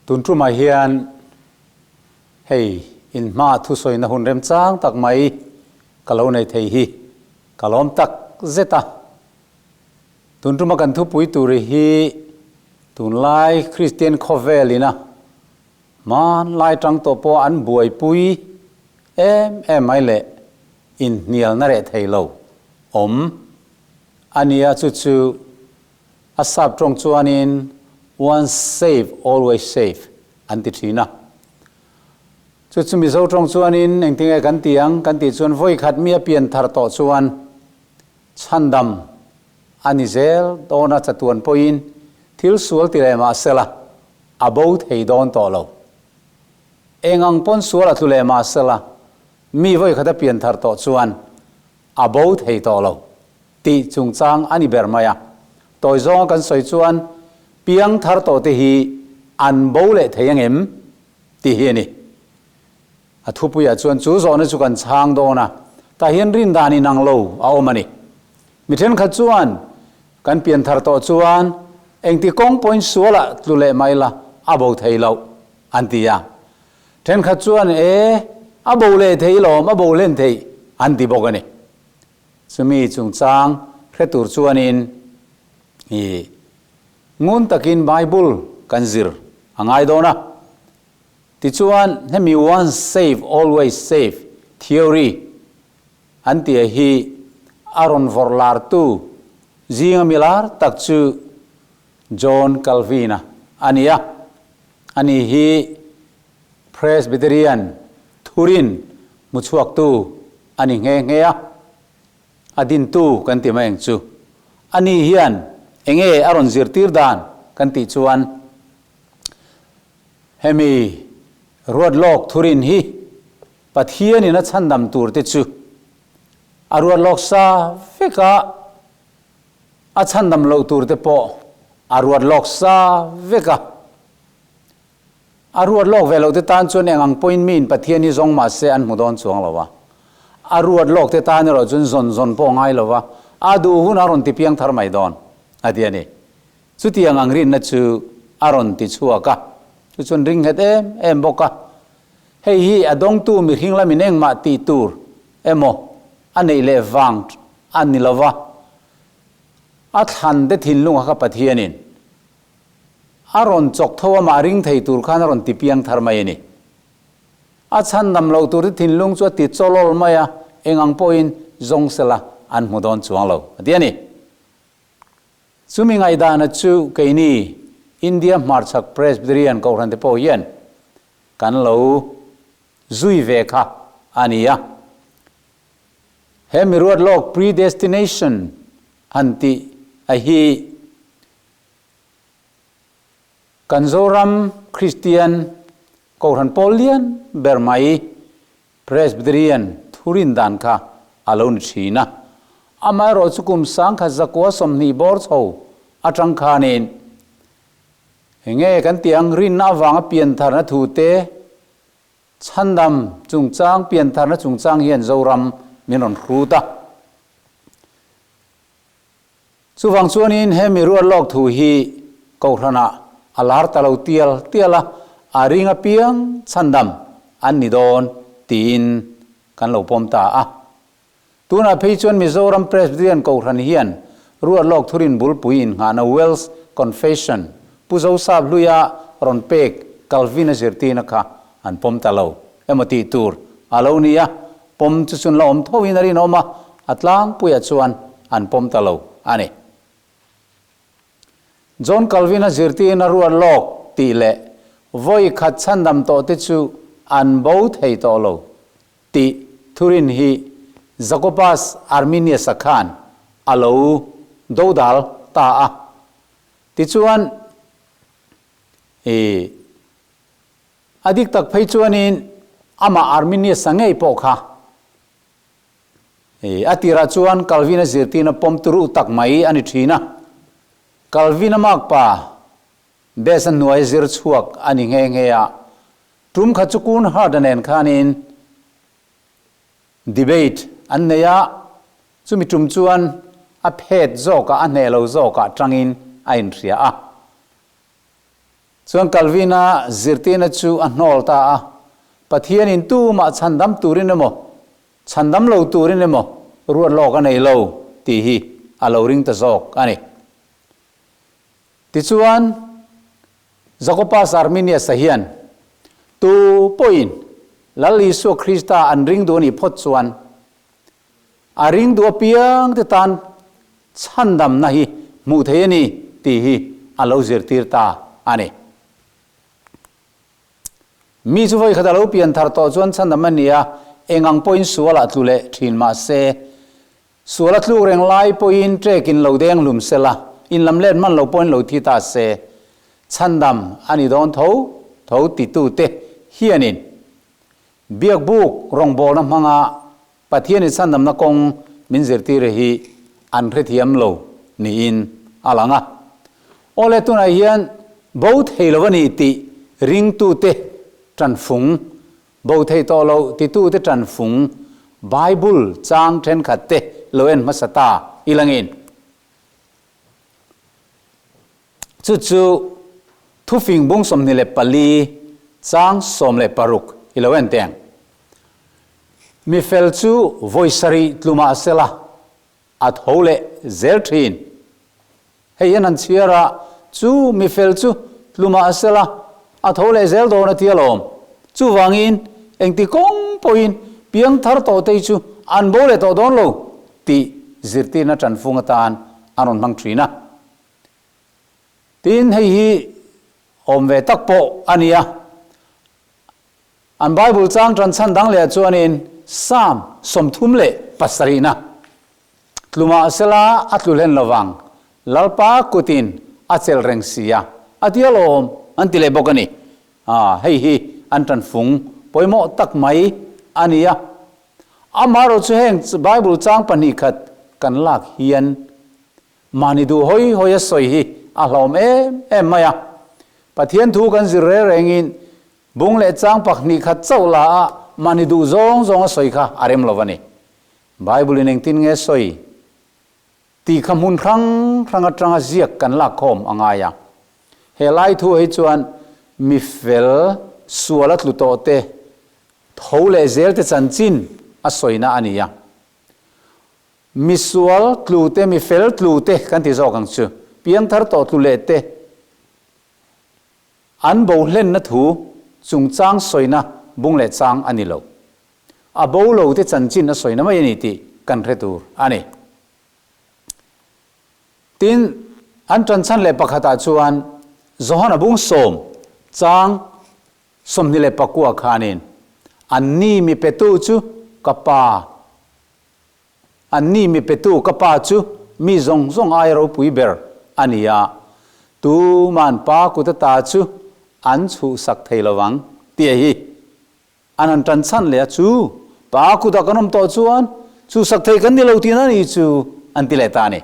Tun tumah hian hei inhma thusawina hun remchang tak mai ka lo nei thei hi ka lawm tak zet a. Tun tuma kan thupui tur hi tunlai Kristian khawvel ina hmanlai tang tawh pawh an buaipui em em mai leh inhnialna reh thei lo awm a nia chu chu A sap tawng chuanin once save always save an ti thin a. Chu chu Mizo tawng chuanin engtinge kan ti ang kan tih chuan vawi khat mi a pian thar tawh chuan chhandam a ni zel dawn a chatuan pawhin thil sual ti leh mah sela a bo thei dawn tawh lo. Eng ang pawn sual a tlu leh mah sela mi vawi khat a pian thar tawh chuan a bo thei tawh lo. Tih chungchang a ni ber mai a. Tawi zawnga kan sawi chuan piang thar tawhte hi an bo leh thei angem tih hi a ni. A thupuiah chuan chu zawhna chu kan chhang dawn a, tah hian rin dan inang lo a awm a ni. Mi thenkhat chuan kan pian thar tawh chuan engti kawng pawhin sualah tlu leh mai la a bo thei loh an ti a. Thenkhat chuan e, a bo leh thei lawm, a bo hlen theih an ti bawk a ni. Chumi chungchang hre tur chuanin i ngun takin Bible kan zir a ngai dawn a. Tichuan hemi once save always save theory an tih hi a rawn vawrh lartu zinga mi lar tak chu John Calvin-a a ni a. Ani hi Presbyterian thurin hmuchhuaktu a ni nghe nghe a, a dintu kan ti mai ang chu. Ani hian enge a rawn zirtir dan kan tih chuan hemi ruatlawk thurin hi Pathianin a chhandam tur te chu a ruatlawk sa vek a, a chhandam loh tur te pawh a ruatlawk sa vek a. A ruat lawk ve loh te tan chuan eng ang pawhin miin Pathian hi zawng mah se an hmu dawn chuang lo a. A ruat lawk te tan erawh chuan zawn zawn pawh ngai lo va, a duh hun a rawn ti piang thar mai dawn, a ti a ni. Chutiang ang rinna chu a rawn ti chhuak a, chu chuan ring nghet em em bawk a. Hei hi a dawngtu mihring lamin engmah tih tur emaw a neih leh vang a ni lo va, a thlan te thinlunga kha Pathianin A rawn chawk tho a mah ring thei tur khan a rawn ti piang thar mai a ni. A chhan dam loh tur hi thinlung chu a ti chawlawl mai a, eng ang pawhin zawng sela an hmu dawn chuang lo, a ti a ni. Chumi ngaihdana chu keini India hmarchhak Presbyterian Kohhran te pawh hian kan lo zui ve kha a ni a. He miruat lawk predestination han tih a hi Kan Zoram Kristian Kohhran pawl lian ber mai Presbyterian thurin dan kha a lo ni thin a. Amaherawh chu kum 1920 bawr chho atang khanin enge kan tih ang rinna avanga piantharna thu te chhandam chungchang piantharna chungchang hian Zoram min rawn hrut a. Chuvang chuanin he mi ruat lawk thu hi Kohhranah a lar ta lo tial tial a, a ring apiang chhandam an ni dawn tiin kan lo pawm ta a. Tunah phei chuan Mizoram Presbyterian Kohhran hian ruat lawk thurin bulpui innghahna Welsh Confession Pu Zosap hluia rawn pek Calvin-a zirtirna kha an pawm ta lo emaw tih tur a lo ni a, pawm chu chun la awm tho in a rinawm a, a tlangpuiah chuan an pawm ta lo a ni. John Calvin-a zirtirna ruat lawk tih leh vawi khat chhandam tawh te chu an bo thei tawh lo tih thurin hi Jacobus Arminius-a khan a lo dodal ta a. Tichuan, i. A dik tak phei chuanin amah Arminius-a ngei pawh kha i a tirah chuan Calvin-a zirtirna pawm turu tak mai a ni thin a. Calvin-a makpa Bess-a hnuai zir chhuak a ni nghe nghe a. Tum khat chu Coornhert-a nen khanin debate an nei a, chumi tum chuan a phet zawkah a hneh lo zawkah tangin a inhria a. Chuan Calvin-a zirtirna chu a hnawl ta a, Pathianin tumah chhandam turin emaw, chhandam lo turin emaw ruat lawk a nei lo tih hi a lo ring ta zawk a ni. Tichuan, Jacobus Arminius-a hian tu pawhin Lal Isua Krista an ring duh a nih phawt chuan a ring duh apiang te tan chhandamna hi hmuh theih a ni tih hi a lo zirtir ta a ni. Mi chu vawikhat a lo pian thar tawh chuan chhandam a ni a, eng ang pawhin sual ah tlu leh thin mah se, sual a tluk reng lai pawhin ṭekin lo deng hlum se la, in lam let hman lo pawhin lo thi ta se, chhandam a ni dawn tho tho titute hianin Biakbuk rawngbawlna hmanga Pathianin chhandamna kawng min zirtir hi an hrethiam lo niin a lang a. Awle tunah hian bo thei lo a ni tih ringtute tanfung, bo thei tawh lo titute tanfung Bible chang thenkhat te lo en hmasa ta i langin. Chu chu thufing bung 24 chang 16 i lo en teng. Mi fel chu vawi sarih tlu mah sela a tho leh zel thin. Hei hian han chhiar a, chu mi fel chu tlu mah sela a tho leh zel dawn a ti alawm. Chuvangin engti kawng pawhin piang thar tawh te hi chu an bo leh tawh dawn lo tih zirtirna tanfung atan an rawn hmang thin a. Tin, hei hi awm ve tak pawh a ni a. An Bible chang tan chhan dang leh chuanin Psalm 37na, Tlu mah sela a tlu hlen lovang, Lalpa kutin a chelh reng si a, a ti alawm, an ti leh bawk a ni. Hei hi an tanfung pawimawh tak mai a ni a. Amaherawh chu heng Bible chang pahnih khat kan lak hian Mahni duh hawi hawi a sawi hi a hlauhawm em em mai a. Pathian thu kan zir reng rengin bung leh chang pakhnih khat chauh la a mahni duh zawng zawng a sawi kha a rem lo a ni. Bible in engtin nge sawi tih kha hmun hrang hrang atanga ziak kan lak khawm a ngai a. He lai thu hi chuan mi fel sual a tlu tawh te tho leh zel te chanchin a sawina a ni a. Misual tlu te, mi fel tlu te kan ti zawk ang chu. Piangthar tawh tlu leh te an bo hlenna thu chungchang sawina bung leh chang a ni lo. A bo lo te chanchin a sawina mai a ni tih kan hre tur a ni. Tin, an ṭanchhan leh pakhatah chuan Johana bung sawm chang 29 khanin, Anni mi petu chu ka Pa, Anni mi petu ka Pa chu mi zawng zawng aia ropui ber a ni a, tuman Pa kut ata chu an chhuhsak thei lo vang, tih hi an han tan chhan leh a, chu Pa kutah kan awm tawh chuan chhuhsak thei kan ni lo tihna a ni chu an ti leh ta a ni.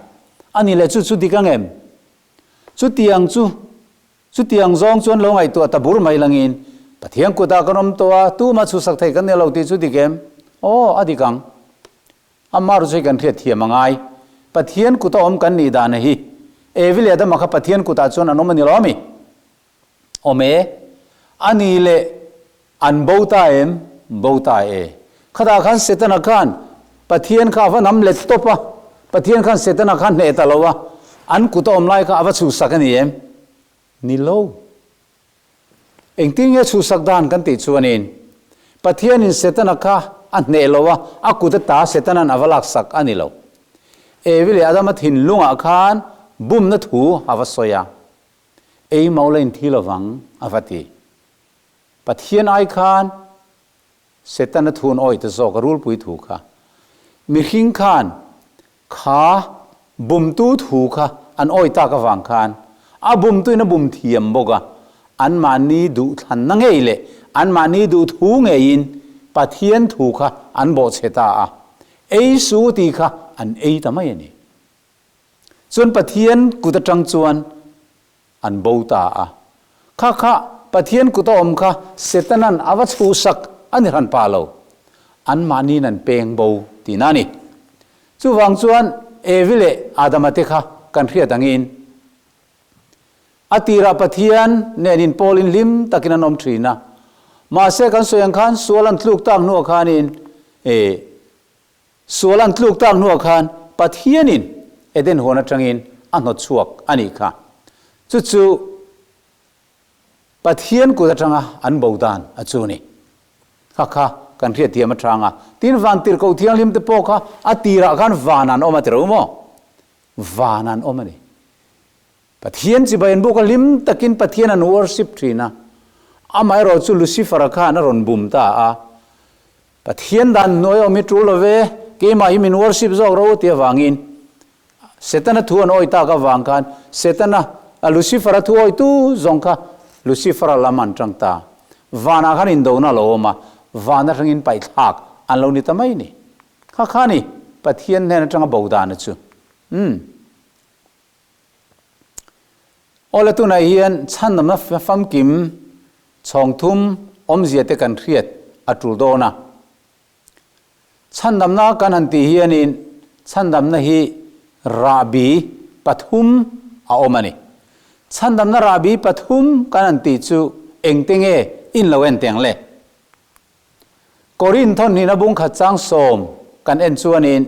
A ni leh chu chu dik ang em? Chutiang chu Chutiang zawng chuan lo ngaihtuah ta bur mai langin, Pathian kutah kan awm tawh a, tuma chhusak thei kan ni lo tih chu dik em? Aw, a dik ang. Amah ru chu hei kan hriat thiam a ngai. Pathian kuta awm kan nih dan hi. Evi leh Adama kha Pathian kutah chuan an awm a ni lo ami? Awm e. A ni leh an bo ta em? Bo ta e. Khatah khan Setana khan Pathian kha a va nam let tawp a, Pathian khan Setana kha hneh ta lo a, an kuta awm lai kha a va chhuhsak a ni em? Ni lo. Engtin nge chhuhsak dan kan tih chuanin Pathianin Setana kha a hneh lo a, a kut ata Setana'n a va laksak a ni lo. Evi leh Adama thinlungah khan bumna thu a va sawi a, Ei mau la inthi lovang a va ti. Pathian ai khan Setana thu an awih ta zawk a rulpui thu kha. Mihring khan kha bumtu thu kha an awih tak avang khan a bumtuin a bum thiam bawk a, anmahni duhthlanna ngei leh anmahni duhthu ngeiin Pathian thu kha an bawhchhe ta a, ei su tih kha an ei ta mai a ni. Chuan Pathian kut atang chuan An bo ta a. Kha kha Pathian kut a awm kha Setanan a va chhuhsak a ni hran pa lo. Anmahniin an peng bo tihna a ni. Chuvang chuan Evi leh Adama te kha kan hriat angin. A tirah Pathian nen inpawlin hlim takin an awm thin a. Mahse kan sawi ang khan sual an tluk tak hnuah khanin eh sual an tluk tak hnuah khan Pathianin Eden huan atangin a hnawt chhuak a nih kha. Chu chu Pathian kut atanga an bo dan a chu ni. Kha kha kan hriatthiam atang a. Tin Vantirhkoh Thianghlim te pawh kha a tirah khan van an awm a ti ro maw? Van an awm a ni. Pathian chibai an buk a, hlim takin Pathian an worship thin a. Amaherawh chu Lucifer-a khan a rawn bum ta a, Pathian dan hnuai awm hi tul lo ve, keimah hi min worship zawk ro ti avangin Setana thu an awi tak avang khan Setana, Lucifer-a thu awitu zawng kha Lucifer-a lam an tang ta. Vanah khan indona a lo awm a, van atangin paihthlak an lo ni ta mai ni. Kha kha ni Pathian hnen atanga bo dana chu. Umm. Awle tunah hian chhandamna famkim chhawng thum awmzia te kan hriat a tul dawn a. Chhandamna kan han tih hianin chhandamna hi rahbi pathum a awm a ni. Chhandamna rahbi pathum kan han tih chu engte nge in lo en teng le? Korinth thawnhnihna bungkhat chang sawm kan en chuanin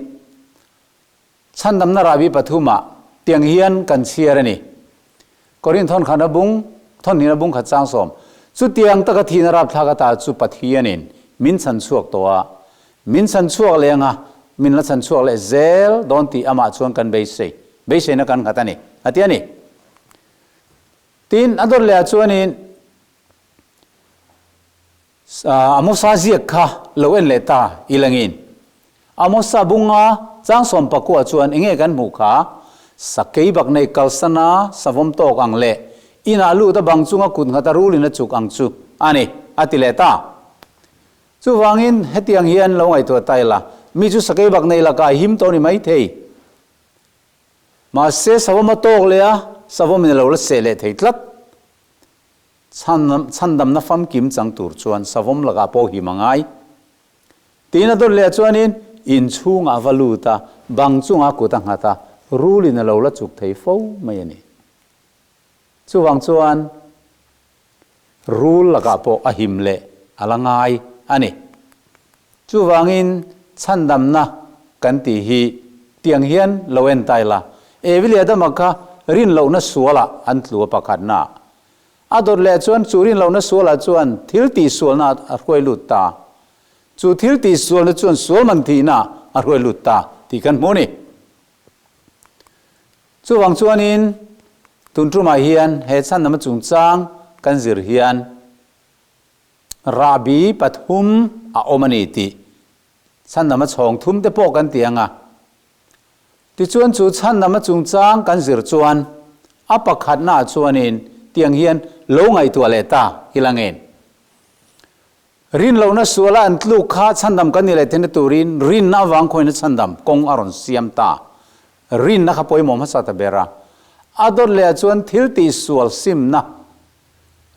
Chhandamna rahbi pathumah tiang hian kan chhiar a ni. Korinth thawnkhana bung, thawnhnihna bung khat changsawm, Chutiang taka thihna rapthlak ata chu Pathianin min chhan chhuak tawh a, min chhan chhuak leh anga min la chhan chhuak leh zel dawn tih amah chuan kan beisei, beiseina kan nghat a ni, a ti a ni. Tin, a dawt lehah chuanin, Amosa ziak kha lo en leh ta i langin. Amosa bunga changsawm pakua chuan enge kan hmuh kha? Sakei bak nei kalsana savawm tawk ang leh inah lut a bang chunga kut nghat a rulin a chuk ang chu a ni, a ti leh ta. Chuvangin hetiang hian lo ngaihtuah ta ila, mi chu sakei bak nei lakah a him tawh ni maithei. Mahse savawm a tawk leh a, savawmin a lo la seh leh thei tlat. Chhandamna famkim chang tur chuan savawm lakah pawh him a ngai. Tiin a dawt leh chuanin inchhungah a va lut a, bang chungah kut a nghat a, rulin a lo la chuk thei fo mai a ni. Chuvang chuan rul lakah pawh a him leh a la ngai a ni. Chuvangin chhandamna kan tih hi tiang hian lo en ta ila, Evi leh Adama kha rinlohna sualah an tlu a pakhatna. A dawt leh chuan chu rinlohna sualah chuan thil tihsualna a hruai lut ta. Chu thil tihsualna chuan sual man thihna a hruai lut ta tih kan hmu a ni. Chuvang chuanin tun tumah hian he chhandamna chungchang kan zir hian Rahbi pathum a awm a ni tih chhandama chhawng thum te pawh kan ti ang a. Tichuan chu chhandama chungchang kan zir chuan a pakhatnaah chuanin tiang hian lo ngaihtuah leh ta i la ngen. Rinlohna suala an tluk kha chhandam kan ni leh theihna turin rinna avang khawina chhandam kawng a rawn siam ta. Rinna kha pawimawh hmasa ta ber a. A dawt lehah chuan thil tihsual simna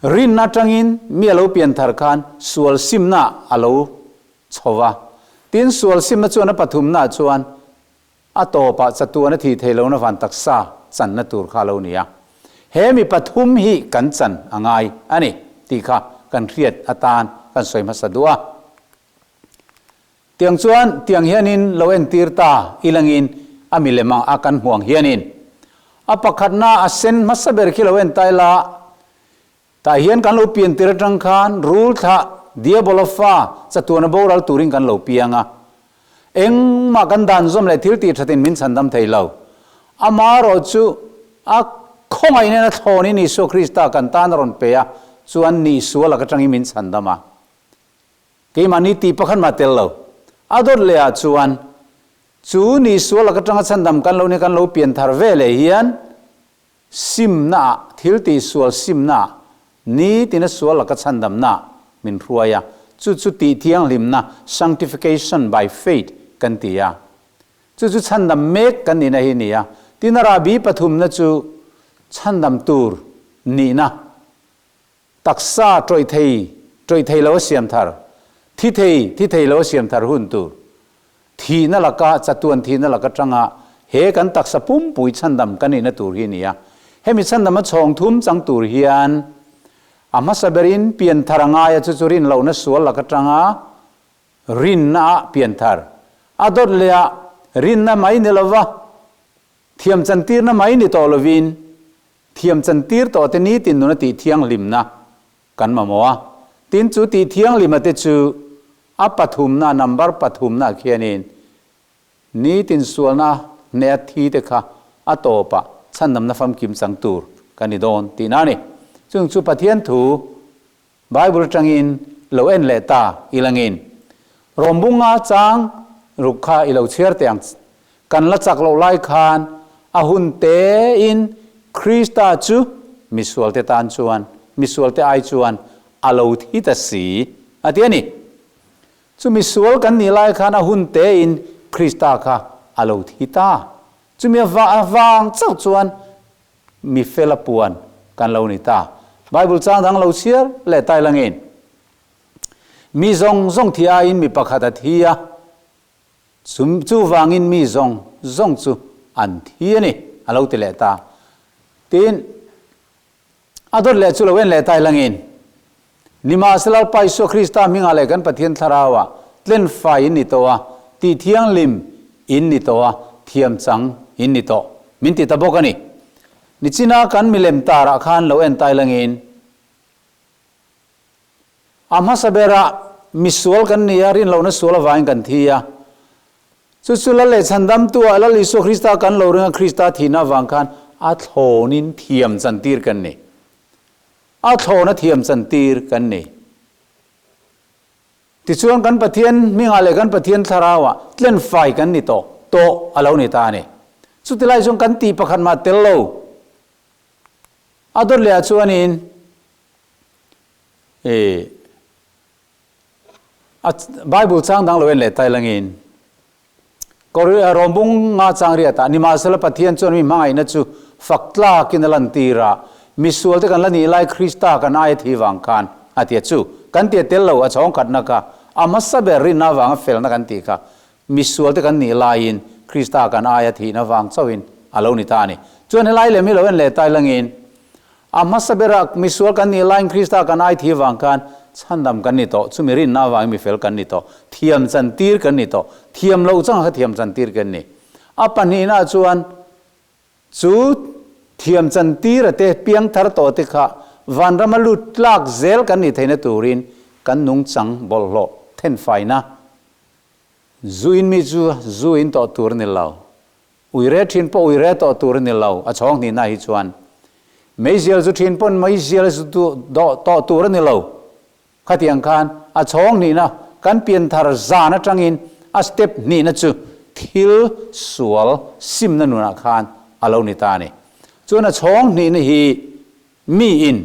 Rinna atangin mi a lo pian thar khan sual simna a lo chho va. Tin, sual simna chuan a pathumnaah chuan a tawpah chatuan a thih theih lohna van taksa channa tur kha a lo ni a. He mi pathum hi kan chan a ngai a ni tih kha kan hriat atan kan sawi hmasa duh a. Tiang chuan tiang hianin lo entir ta ilangin a milem ang a kan hmuh ang hianin a pakhatna a sen hmasa ber khi lo en ta ila, tah hian kan lo pian tir atang khan rul thlah Diabola fa chatuana boral turin kan lo piang a, engmah kan dan zawm leh thil tih thatin min chhandam thei lo. Amaherawh chu a khawngaih nen a thlawnin Isua Krista kan tan a rawn pe a, chuan nihsual lak atangin min chhandam a. Keimahni tih pakhat mah tel lo. A dawt leh ah chuan chu ni sual lak atanga chhandam kan lo nia kan lo pian thar ve leh hian simna ah thil tih sual simna ah nitina sual laka chhandamna ah min hruai a, chu chu tih thianghlimna, sanctification by faith, kan ti a. Chu chu chhandam mek kan nihna hi a ni a. Tin a rahbi pathumna chu chhandam tur nihna Taksa tawih thei, tawih thei lo a siam thar, thi thei, thi thei lo a siam thar hun tur. Thihna laka, chatuan thihna laka tanga he kan taksa pumpui chhandam kan nihna tur hi a ni a. Hemi chhandam a chhawng thum chang tur hian a hmasa berin pianthar a ngai a, chu chu rin lohna sual lak atanga rinna ah pianthar a dawt leh a, rinna mai ni lova thiam chantirna mai ni tawh lovin thiam chantir tawh te nitin nuna tih thianghlimna kan mamawh a. Tin chu tih thianghlima te chu a pathumna number pathumna ah khianin Nitin sualna hneh a thi te kha a tawpah chhandamna famkim chang tur ka ni dawn tihna a ni. Chung chu Pathian thu Bible atangin lo en leh ta i langin Rawmbunga chang ruk kha i lo chhiar teh ang. Kan la chak loh lai khan a hun tein Krista chu misualte tan chuan misualte ai chuan a lo thi ta si a ti a ni. Chumi sual kan nih lai khan a hun tein Krista kha a lo thi ta. Chumi avang chauh chuan mi fela puan kan lo ni ta. Bible chang dang lo chhiar leh tai langin, Mi zawng zawng thi aiin mi pakhat a thi a, chuvangin mi zawng zawng chu an thi a ni, a lo ti leh ta. Tin. A dawt leh chu lo en leh tai langin, Nimahsela Lalpa Isua Krista hmingah leh kan Pathian Thlarauah tlenfai in ni tawh a, tih thianghlim in ni tawh a, thiam chang in ni tawh, min ti ta bawk a ni. Nichina kan milem tarah khan lo en tai langin, A hmasa berah misual kan ni a, rinlohna sual avangin kan thi a. Chu chu Lal leh Chhandamtu-ah Lal Isua Krista kan lo ring a, Krista thihna avang khan a thlawnin thiam chantir kan ni. A thlawna thiam chantir kan ni. Tichuan kan Pathian hmingah leh kan Pathian Thlarauah tlenfai kan ni tawh tawh a lo ni ta a ni. Chutilai chuan kan tih pakhat mah tel lo. A dawt lehah chuanin I a Bible chang dang lo en leh tai langin Rawmbung nga chang riat ah nimahsela Pathian chuan mi hmangaihna chu fak tlakin a lantir a, misual te kan la nih lai Krista kan aia thi vang khan a ti a chu kan tia tel lo a chhawng khatna kha a hmasa ber rinna avanga felna kan tih kha misual te kan nih laiin Krista kan aia thihna vang chauhin a lo ni ta a ni. Chuan helai lem hi lo en leh tai langin A hmasa berah misual kan nih laiin Krista kan ai thi vang khan chhandam kan ni tawh, chumi rinna avangin mifel kan ni tawh, thiam chantir kan ni tawh, thiam loh changah kha thiam chantir kan ni. A pahnihna chuan chu thiam chantira te piangthar tawh te kha vanrama lut tlak zel kan nih theihna turin kan nungchang bawlhhlawh thenfaina zuin mi chu zuin tawh tur a ni lo. Uire thin pawh uire tawh tur a ni lo, a chhawng hnihna hi chuan. Meizial zu thin pawn meizial zu tawh tur a ni lo. Khatiang khan a chhawng hnihna kan pianthar zan atangin a step hnihna chu thil sual simna nunah khan a lo ni ta a ni. Chuan a chhawng hnihna hi miin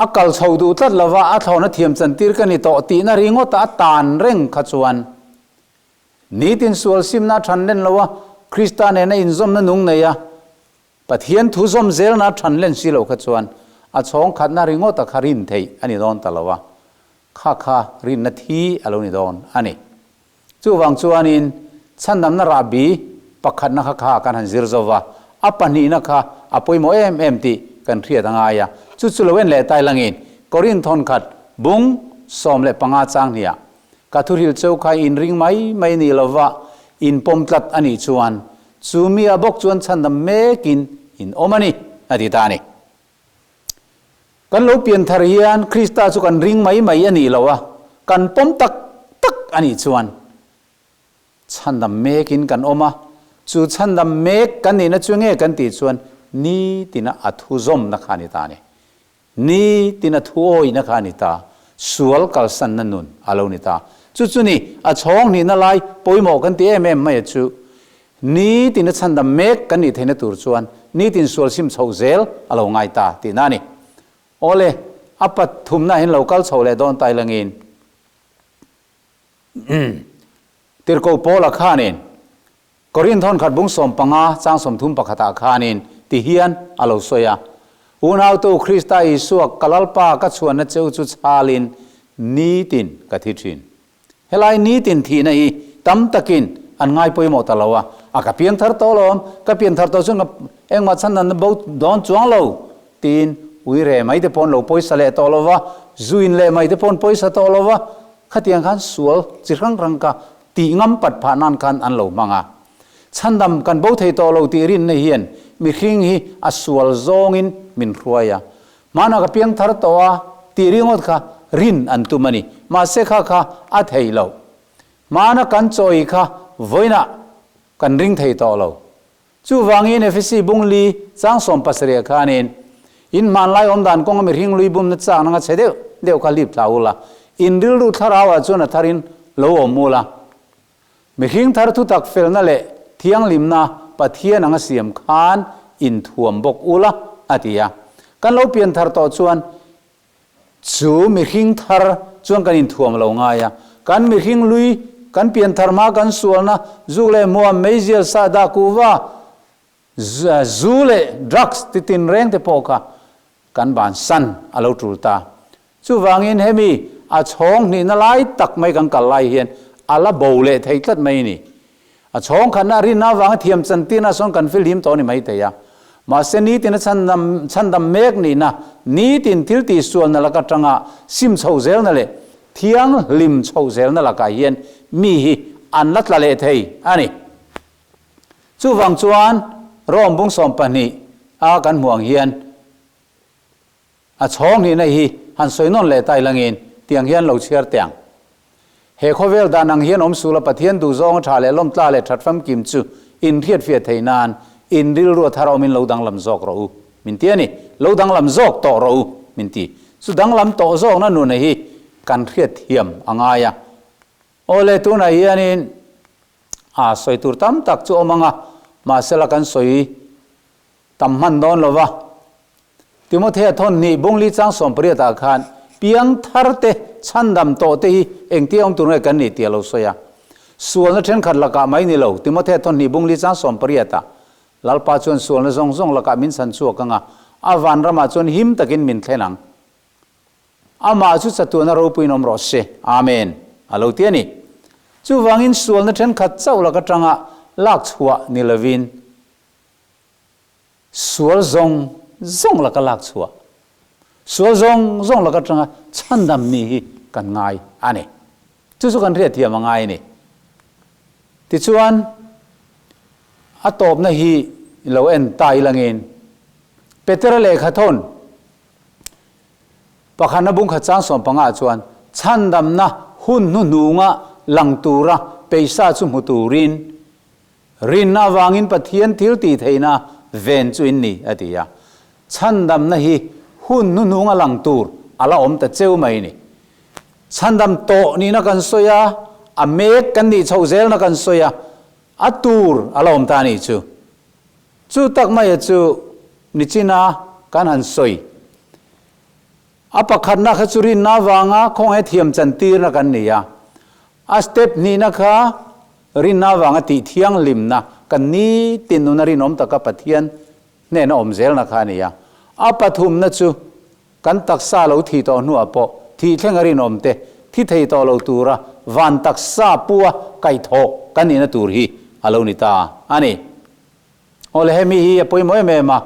a kal chho duh tlat lova a thlawhna thiam chantir ka ni tawh tihna ringawta a tan reng kha chuan Nitin sual simna a than len lo a, Krista nena inzawmna nung nei a, Pathian thu zawm zelna a than len si loh kha chuan a chhawng khatna ringawt a kha rin theih a ni dawn ta lo a, kha kha rinna thi a lo ni dawn a ni. Chuvang chuanin chhandamna rahbi pakhatna kha kha kan han zir zo va, a pahnihna kha a pawimawh em em tih kan hriat a ngai a, chu chu lo en leh tai langin Korinth thawnkhat bung 15 chang hniah Ka thuhril cheu kha in ring mai mai ni lova in pawm tlat a nih chuan chu mi a bawk chuan chhandam mekin in awm a ni, a ti ta a ni. Kan lo pian thar hian Krista chu kan ring mai mai a nih lo a, kan pawm tak tak a nih chuan chhandam mekin kan awm a, chu chhandam mek kan nihna chu nge kan tih chuan nitina a thuzawmna kha a ni ta a ni. Ni tina thuawihna kha a ni ta, sual kalsanna nun a lo ni ta. Chu chu ni, a chhawng hnihna lai pawimawh kan ti em em mai a chu. Ni tina chhandam mek kan nih theihna tur chuan nitin sual sim chhoh zel a lo ngai ta tihna a ni. Awle, a pathumna hian lo kal chho leh dawn tai langin Tirhkoh Paula khanin Korinth thawnkhat bung 15 chang 30 pakhatah khanin ti hian a lo sawi a, Unautu Krista Isua ka Lalpa ka chhuanna cheu chu chhalin nitin ka thi thin. Helai nitin thihna hi tam takin an ngai pawimawh ta lo a, A ka piang thar tawh alawm, ka pian thar tawh chuan ka engmah chhandamna bo dawn chuang lo tiin ui re mai te pawh an lo pawisa leh tawh lo va, zu in leh mai te pawh an pawisa tawh lo va, khatiang khan sual chi hrang hrang kha tih ngam pat phah nan khan an lo hmang a. Chhandam kan bo thei tawh lo tih rinna hian mihring hi a sual zawngin min hruai a. Hmanah ka piang thar tawh a tih ringawt kha rin an tum a ni. Mahse kha kha a thei lo. Hmana kan chawi kha vawiinah kan ring thei tawh lo. Chuvangin Efesi bungli chang 70 khanin in hmanlai awmdan kawnga mihring lui bumna chak nanga chhe deuh deuh kha lip thla ula, in rilru thlarauah chuan a tharin lo awm ula. Mihring thar thutak felna leh thianghlimna Pathian anga siam khan inthuam bawk ula, a ti a. Kan lo pian thar tawh chuan Chu mihring thar chuan kan inthuam lo ngai a, kan mihring lui, kan pian thar hma kan sualna, zuk leh hmuam, meizial, sahdah, kuhva, zu leh drugs ti tinreng te pawh kha kan bansan a lo tul ta. Chuvangin hemi a chhawng hnihna lai tak mai kan kal lai hian a la bo leh thei tlat mai a ni. A chhawng khatna a rinna avanga thiam chantirna sawn kan filhim tawh a ni maithei a. Mahse nitin a chhandam chhandam mek nihna, nitin thil tihsualna lak atanga sim chhoh zelna leh thianghlim chhoh zelna lakah hian mi hi an la tla leh thei a ni. Chuvang chuan Rome bung 12 a kan hmuh ang hian A chhawng hnihna hi han sawi nawn leh ta ilangin tiang hian lo chhiar teh ang. He khawvel dan ang hian awm sul a Pathian duhzawng a tha leh lawmtla leh that famkim chu in hriatfiah theih nan in rilru a thar awmin lo danglam zawk rawh u min ti a ni. Lo danglam zawk tawh rawh u min ti. Chu danglam tawh zawkna nuna hi kan hriatthiam a ngai a. Awle tunah hianin a sawi tur tam tak chu awm ang a, mahsela kan sawi tam hman dawn lo va. Timothea thawn hnih bungli chang 18 ah khan piang thar te chhandam tawh te hi engtia awm tur nge kan nih tih a lo sawi a. Sualna thenkhat lakah mai ni lo, Timothea thawn hnih bungli chang 18 ah Lalpa chuan sualna zawng zawng lakah min chhan chhuak ang a, a vanramah chuan him takin min thlen ang. Amah chu chatuana ropuiin awm rawh se. Amen. A lo ti a ni. Chuvangin sualna thenkhat chauh lak atanga lak chhuah ni lovin, Sual zawng zawng laka lak chhuah, sual zawng zawng laka tanga chhandam ni hi kan ngai a ni. Chu chu kan hriatthiam a ngai a ni. Tichuan, a tawpna hi lo en ta ilangin Petera lehkha thawn pakhatna bungkhat chang 15 chuan chhandamna hun hnuhnunga lang tura peisa chu hmu turin Rinna avangin Pathian thil tih theihna ven chu in ni, a ti a. Chhandamna hi hun hnuhnung a lang tur a la awm ta cheu mai ni. Chhandam tawh nihna kan sawi a, a mek kan nih chhoh zelna kan sawi a, a tur a la awm ta a nih chu. Chu tak maia chu nichina kan han sawi. A pakhatna kha chu rinna avanga khawngaih thiam chantirna kan ni a. A step hnihna kha rinna avanga tih thianghlimna, kan nitin nuna rinawm taka Pathian hnena awm zelna kha a ni a. A pathumna chu kan taksa lo thih tawh hnuah pawh thih thlenga rinawm te thi thei tawh lo tura van taksa pua kaihthawh kan nihna tur hi a lo ni ta a ni. Awle hemi hi a pawimawh em em a,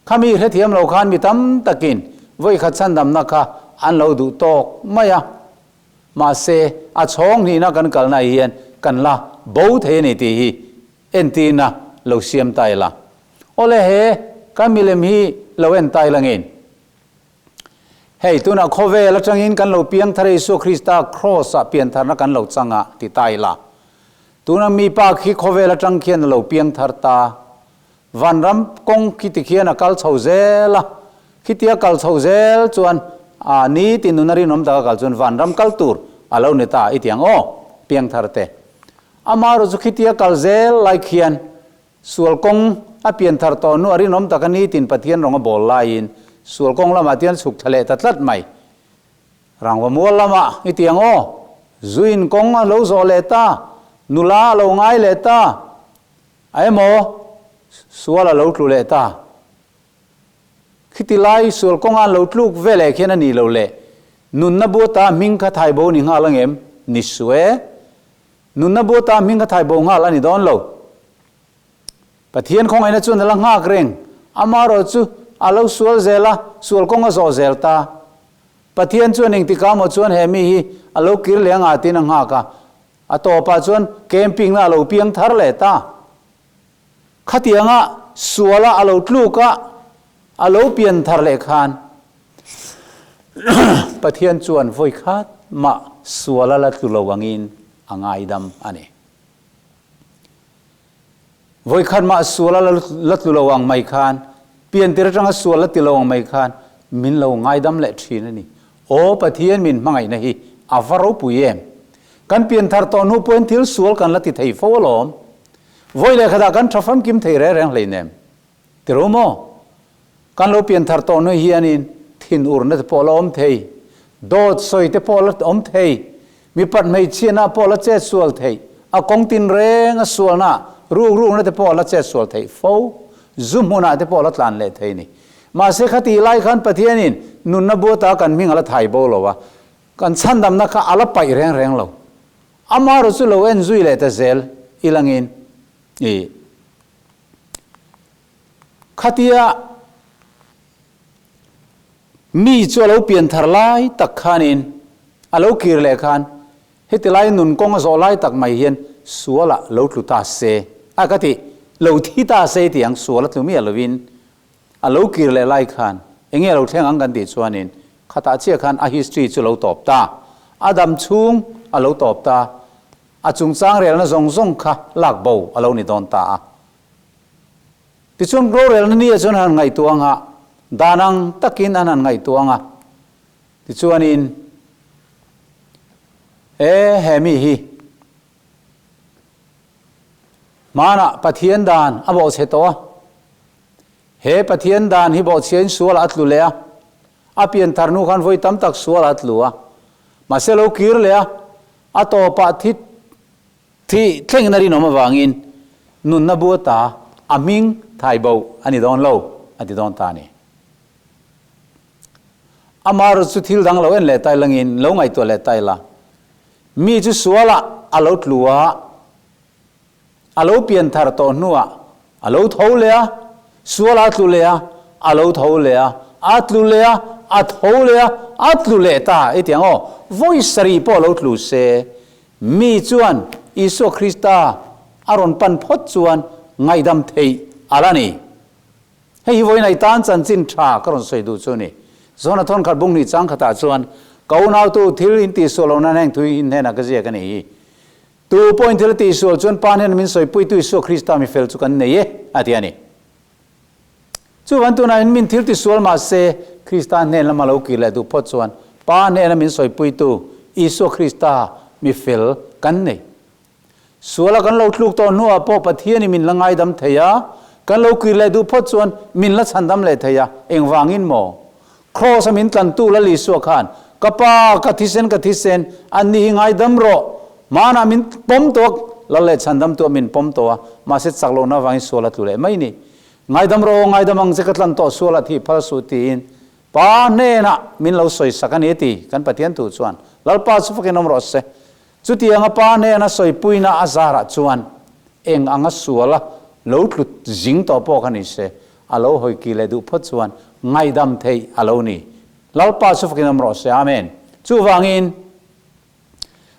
khami hrethiam lo khan mi tam takin vawikhat chhandamna kha an lo duh tawk mai a, mahse a chhawng hnihna kan kalna hian kan la bo thei a ni tih hi entirna lo siam ta ila. Awle he kan milem hi lo en ta ila ngin. Hei tunah khawvel atangin kan lo piang thar a Isua Krista Kraws ah piantharna kan lo chang a ti ta ila. Tuna mi pa khi khawvel atang khian a lo piang thar ta. Vanram kawng khi ti khian a kal chho zel a. Khitia kal chho zel chuan a nitin nuna rinawm taka kal chuan vanram kal tur a lo ni ta i ti ang aw, piang thar te. Amaherawhchu chu khitia kal zel lai khian Sual kawng a pian thar tawh hnu a rinawm taka nitin Pathian rawng a bawl laiin sual kawng lamah tian chhuk thla leh ta tlat mai. Rangva mual lamah i ti ang aw, zuin kawng a lo zawh leh ta, nula a lo ngai leh ta, a emaw sual a lo tlu leh ta. Khiti lai sual kawnga an lo tluk ve leh khian a nih loh leh nunna buata hming kha thai bo ni nghal angem? Ni suh e. Nunna buata hming kha thai bo nghal a ni dawn lo. Pathian khawngaihna chuan a la nghak reng. Amaherawhchu a lo sual zel a, sual kawng a zawh zel ta. Pathian chuan engtikah maw chuan he mi hi a lo kir leh anga tiin a nghak a. A tawpah chuan camping na a lo piang thar leh ta. Khatianga suala a lo tluk a, a lo pian thar leh khan Pathian chuan vawi khat mah suala la tlu lo angin a ngaidam a ni. Vawi khat mah suala la tlu lo ang mai khan, pian tir atanga sual la ti lo ang mai khan min lo ngaidam leh thin a ni. Aw Pathian min hmangaihna hi a va ropui em! Kan pian thar tawh hnu pawhin thil sual kan la ti thei fo alawm. Vawi leh khatah kan tha famkim thei reng reng hleinem. Ti ro maw? Kan lo pian thar tawh hnu hianin thinurna te pawh la awm thei, dawt sawi te pawh la awm thei, mipat hmeichhiatna pawh la chet sual theih, a kawng tin reng a sualna ruk rukna te pawh la chet sual theih fo, zu hmunah te pawh la tlan leh thei ni. Mahse khatih lai khan Pathianin nunna buata kan hming a la thai bo lo a, kan chhandamna kha a la paih reng reng lo. Amaherawh chu lo en zui leh ta zel ilangin i khatia mi chu a lo pian thar lai tak khanin a lo kir leh khan heti lai nun kawng a zawh lai tak mai hian sualah lo tlu ta se a ka ti lo thi ta se tih ang sual a tlu miah lovin A lo kir leh lai khan enge lo thleng ang kan tih chuanin khatah chiah khan a history chu lo tawp ta. A dam chhung a lo tawp ta. A chungchang relna zawng zawng kha lak bo a lo ni dawn ta a. Tichuan rorelna ni ah chuan an han ngaihtuah ang a, dan ang takin an han ngaihtuah ang a. Tichuanin e he mi hi Hmanah Pathian dan a bawhchhe tawh a. He Pathian dan hi bawhchhiain sualah a tlu leh a. A pianthar hnu khan vawi tam tak sualah a tlu a. Mahse lo kir leh a, a tawpah thi thi thlengin a rinawm avangin nunna bu ata a hming thai bo a ni dawn lo a ti dawn ta a ni. Amaherawhchu chu thil dang lo en leh tai langin lo ngaihtuah leh tai la. Mi chu sualah a lo tlu a, a lo pian thar tawh hnuah a lo tho leh a, sualah a tlu leh a, a lo tho leh a, a tlu leh a, a tho leh a, a tlu leh ta i ti ang aw, vawi sarih pawh lo tlu se, mi chuan Isua Krista a rawn pan phawt chuan ngaihdam theih a la ni. Hei hi vawiin ai tan chanchin tha ka rawn sawi duh chu a ni. Zona thawn khat bung hnih chang khatah chuan ka unautu thil in tihsual lo nan heng thu hi in hnenah ka ziak a ni hi. Tu pawhin thil a tihsual chuan Pa hnena min sawipuitu Isua Krista mi fel chu kan nei e, a ti a ni. Chuvan tunah in min thil tisual mah se Krista hnen lama lo kir leh duh phawt chuan Pa hnena min sawipuitu Isua Krista mi fel kan nei. Suala kan lo tluk tawh hnuah pawh Pathianin min la ngaidam thei a, kan lo kir leh duh phawt chuan min la chhandam leh thei a, engvangin maw? Kraws-a min tlantu Lal Isua khan, Ka Pa, ka thisen, ka thisen, anni hi ngaidam rawh, hmanah min pawm tawh a, Lal leh chhandamtuah min pawm tawh a, mahse chak lohna avangin sual a tlu leh mai ni. Ngaidam rawh aw, ngaidam ang che, ka tlan tawh sual a thih phal suh tiin Pa hnenah min lo sawisak a ni a ti, kan Pathian thu chuan. Lalpa chu fakin awm rawh se. Chutiang a pa hnena sawipuina a zarah chuan eng anga suala lo tlu zing tawh pawh kha ni se, a lo hawi ki leh duh phawt chuan ngaihdam theih a lo ni. Lalpa chu fakin awm rawh se. Amen. Chuvangin,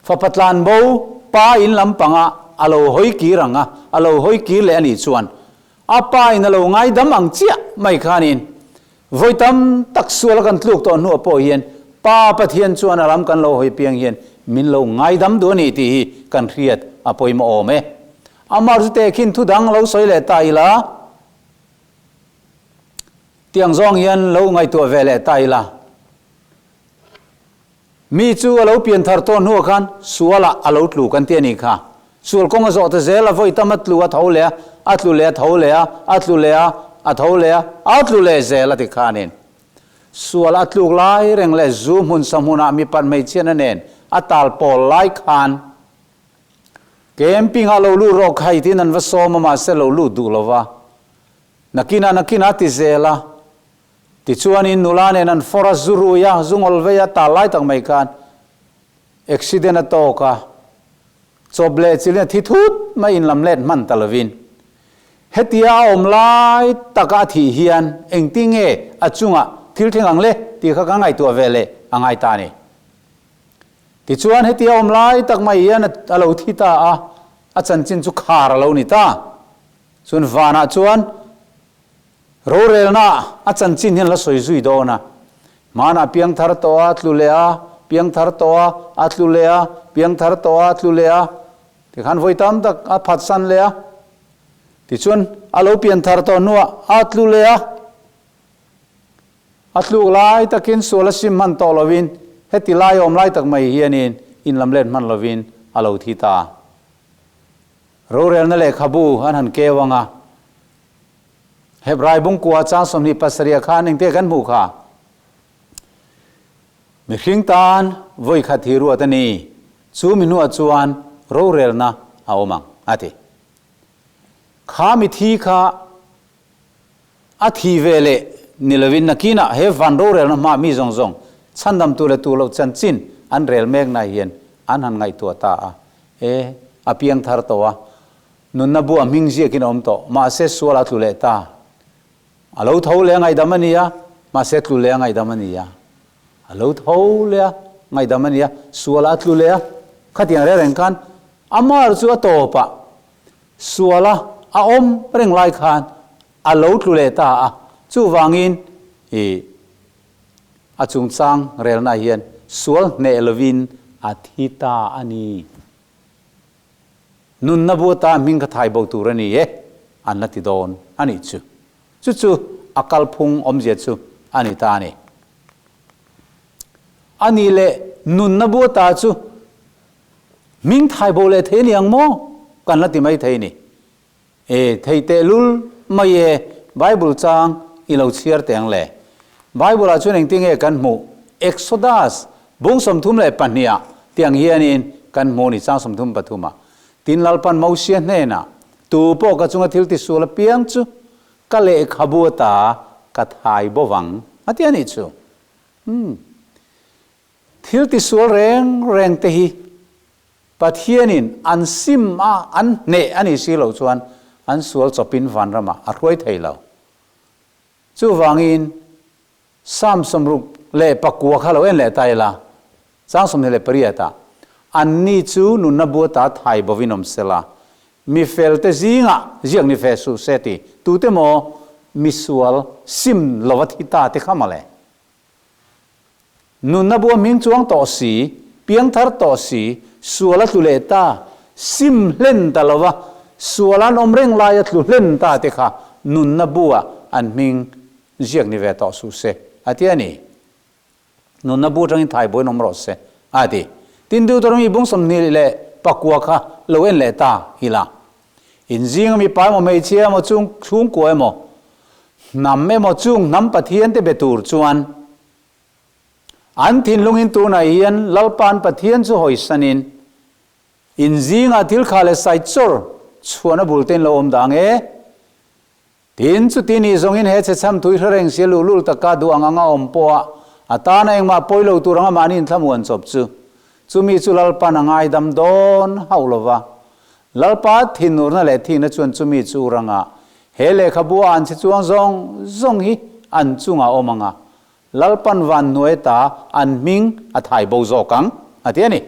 fapa tlanbo pa in lampanga a lo hawi kir ang a, a lo hawi kir leh a nih chuan a pa in a lo ngaidam ang chiah mai khanin Vawi tam tak sual a kan tluk tawh hnuah pawh hian Pa Pathian chuan a lam kan lo hawi piang hian min lo ngaidam duh a ni tih hi kan hriat a pawimawh awm e. Amar chu tehkhin thu dang lo sawi leh ta ila, tiang zawng hian lo ngaihtuah ve leh ta ila. Mi chu a lo pian thar tawh hnuah khan sualah a lo tlu kan ti a nih kha. Sual kawng a zawh ta zel a, vawi tam a tlu a tho leh a, a tlu leh a tho leh a, a tlu leh a, a tho leh a, a tlu leh zel a ti khanin. Sual a tluk lai reng leh zu hmun sa hmunah mipat hmeichhiatna nen a tal pawl lai khan camping ah lo lut rawh khai tiin an va sawm a mahse lo lut duh lo va. Nakinah nakinah a ti zel a. Tichuanin nula nen an fawr a, zu rui a, zu ngawl vei a, tal lai tak mai khan accident a tawk a, chawp leh chilin a thi thut mai inlam let hman ta lovin. Hetia a awm lai taka a thih hian engtinge a chungah thil thleng ang le tih kha ka ngaihtuah ve leh a ngai ta a ni. Tichuan hetia awm lai tak mai hian a lo thi ta a, a chanchin chu khar a lo ni ta. Chuan vanah chuan rorelna a chanchin hian la sawi zui dawn a. Hmanah piangthar tawh a tlu leh a, piangthar tawh a, a tlu leh a, piangthar tawh a tlu leh a, tikhan vawi tam tak a phatsan leh a. Tichuan a lo pianthar tawh hnuah a tlu leh a. A tluk lai takin sual a sim hman tawh lovin heti lai awm lai tak mai hianin inlam let hman lovin a lo thi ta. Rorelna lehkhabu an han keu ang a, Hebrai bungkua chang 27 khan engte kan hmuh kha? Mihring tan vawi khat hi ruat a ni, chu mi hnuah chuan rorelna a awm ang, a ti. Kha mithi kha A thi ve leh ni lovin nakinah he van rorelna hmaa mi zawng zawng chhandamtu leh tu loh chanchin an rel mekna hian an han ngaihtuah ta a. E, a piang thar tawh a, nunna bu a hming ziakin a awm tawh, mahse sual a tlu leh ta. A lo tho leh a ngaihdam a ni a, mahse tlu leh a ngaihdam a ni a. A lo tho leh a ngaihdam a ni a, sual a tlu leh a. Khatiang reng reng khan amah chu a tawpah Suala a awm reng lai khan a lo tlu leh ta a, chuvangin i a chungchang relna hian sual hneh lovin a thi ta a ni. Nunna bu atan hming kha thai bo tur a ni e, an la ti dawn a nih chu. Chu chu a kalphung awmzia chu a ni ta a ni. A nih leh nunna bu ata chu Hming thai bo leh thei a ni ang maw? Kan la ti mai thei ni. E, thei tehlul mai e, Bible chang i lo chhiar teh ang le. Bible ah chuan engtin nge kan hmuh? Exodus bung 32 ah tiang hianin kan hmuh a ni, chang 33 ah. Tin Lalpan Mosia hnenah, Tu pawh ka chunga thil tisual apiang chu ka lehkhabu ata ka thai bo vang, a ti a nih chu. Umm. Thil tisual reng reng te hi Pathianin an sim a, an hneh a nih si loh chuan an sual chawpin vanramah a hruai thei lo. Chuvangin Psalm 64 kha lo en leh ta ila, chang 28 ah, Anni chu nunna buata thai bovin awm sela, mi felte zingah ziak ni fe suh se ti tute maw misual sim lova thi ta te kha mawle. Nunna bu a hming chuang tawh si, piangthar tawh si, sual a tlu leh ta, sim hlen ta lo va, sual an awm reng laia tlu hlen ta te kha nunna bu ah an hming ziak ni ve tawh suh se, a ti a ni. Nunna bu atangin thai buain awm rawh se, a ti. Tin, Deuteronomy bung 29 kha lo en leh ta ila. In zinga mipa emaw hmeichhia emaw chung chhungkua emaw, hnam emaw chung hnam Pathian te be tur chuan an thinlungin tunah hian Lalpa'n Pathian chu hawisanin in zingah thil kha leh sai chawr chhuahna bul te in lo awm dang e. Tin, chuti nih zawngin he chhechham thui hre reng sia luhlul taka duh ang anga awm pawha a tana engmah pawi lo tur anga mahni inthlamuan chawp chu, chumi chu Lalpa'n a ngaidam dawn hauh lo va. Lalpa thinurna leh thihna chuan chumi chu ur anga he lehkhabu a an chhe chuang zawng zawng hi an chungah awm anga Lalpa'n van hnuai ta an hming a thai bo zawk ang, a ti a ni.